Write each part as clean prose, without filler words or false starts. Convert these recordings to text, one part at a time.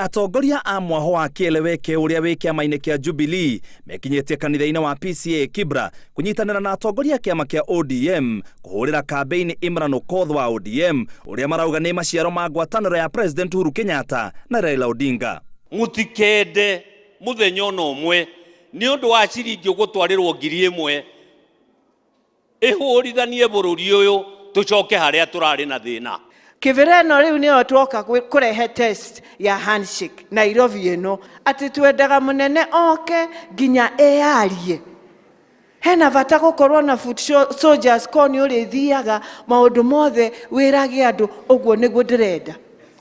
Atongoria a mwaho wa Kieleweke ũrĩa wĩ kĩama-inĩ kĩa Jubilee mekinyĩtie kanitha-inĩ wa PCEA Kibra kũnyitanĩra na atongoria a kĩama kĩa ODM kũhũrĩra kambĩini Imran Okoth wa ODM ũrĩa marauga nĩ maciaro ma ngwatanĩro ya President Uhuru Kenyatta na Raila Odinga. Mũtikende mũthenya ona ũmwe nĩ ũndũ wa ciringi ũgũtwarĩrwo 1000 ĩhũrithanie bũrũri ũyũ tũcoke harĩa tũrarĩ na thĩna. Kibera ĩno rĩu nĩyo twoka kũrehe test ya handshake Nairobi ĩno, atĩ twendaga mũnene oke nginya eyarie. Hena bata gũkorwo na foot soldiers ko nĩ ũrĩthiaga maũndũ mothe wĩrage andũ ũguo nĩguo ndĩrenda.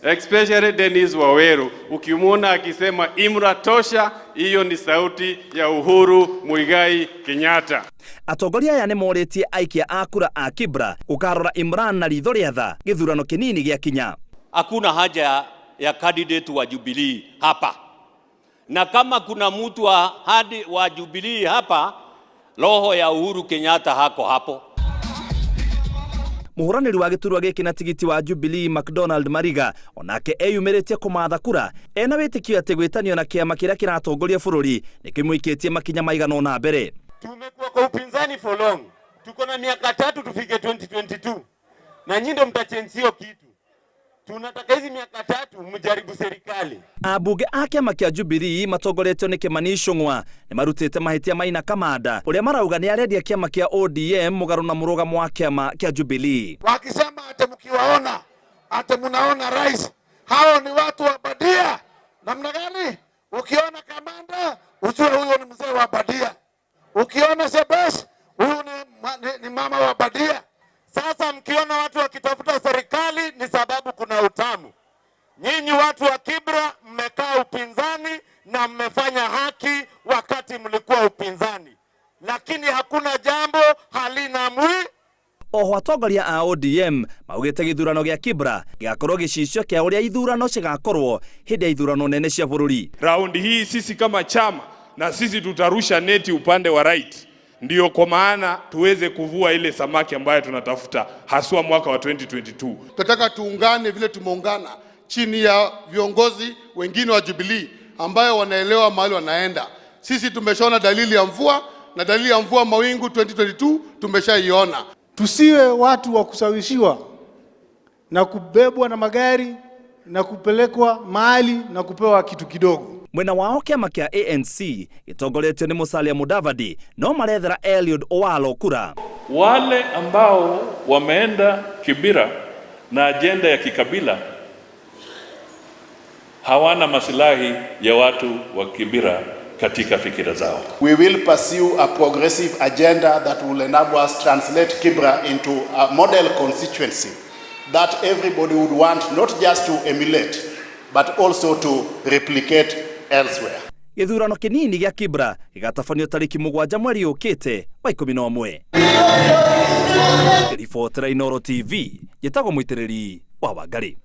Especially Dennis Waweru, ukimwona akisema Imra tosha, hiyo ni sauti ya Uhuru Muigai Kenyatta. Atongoria aya nĩ morĩtie aikia a kura a Kibra gũkarora Imran na ritho rĩa tha gĩthurano kĩnini gĩakinya. Hakuna haja ya candidate wa Jubilee hapa, na kama kuna mtu wa hadi wa Jubilee hapa, roho ya Uhuru Kenyatta hako hapo. Mũhũranĩri wa gĩturwa gĩkĩ na tigiti wa Jubilee McDonald Mariga onake eyumĩrĩtie kũmatha kura ena wĩtĩkio atĩ gwĩtanio na kĩama kĩrĩa kĩratongoria bũrũri nĩkĩmũikĩtie makinya maigana ũna mbere. Tumekuwa kwa upinzani for long, tuko na miaka 3 tufike 2022 na nyinyi ndio mtachange hiyo kitu. Tunataka hizi miaka 3 mjaribu serikali. Ambunge a kĩama kĩa Jubilee matongoretio nĩ Kimani Ichung'wa nĩ marutĩte mahĩtia Maina Kamanda ũrĩa marauga nĩ arendia kĩama kĩa ODM mũgarũ na mũrũgamo wa kĩama kĩa Jubilee. Wakisema ati mkiwaona ati mnaona rais, hao ni watu wa badia. Namna gani? Ukiona Kamanda ujue huyo ni mzee wa badia. Ukiona Shebesh huyu ni mama wa badia. Sasa mkiona watu wakitafuta serikali ni sababu kuna utamu. Nyinyi watu wa Kibra mmekaa upinzani na mmefanya haki wakati mlikuwa upinzani, lakini hakuna jambo halina mwi. Oho atongoria a ODM maugĩte gĩthurano gĩa Kibra gĩgakorwo gĩcicio kĩa ũrĩa ithurano cigakorwo hĩndĩ ya ithurano nene cia bũrũri. Raundi hii sisi kama chama na sisi tutarusha neti upande wa right, ndio kwa maana tuweze kuvua ile samaki ambayo tunatafuta haswa mwaka wa 2022. Tunataka tuungane vile tumeungana chini ya viongozi wengine wa Jubilee ambayo wanaelewa mahali wanaenda. Sisi tumeshaona dalili ya mvua, na dalili ya mvua mawingu 2022 tumeshaiona. Tusiwe watu wa kushawishiwa na kubebwa na magari na kupelekwa mahali na kupewa kitu kidogo. Mwena wao kĩama kĩa ANC gĩtongoretio nĩ Musalia Mudavadi no marethera Eliud Owalo kura. Wale ambao wameenda Kibra na ajenda ya kikabila hawana masilahi ya watu wa Kibra katika fikira zao. We will pursue a progressive agenda that will enable us translate Kibra into a model constituency that everybody would want not just to emulate but also to replicate elsewhere. Gĩthurano kĩnini gĩa Kibra gĩgatabanio tarĩki 7 mweri ũkĩte wa 11. Ribotera Inooro TV, njĩtagwo Mũitĩrĩri wa Wangari.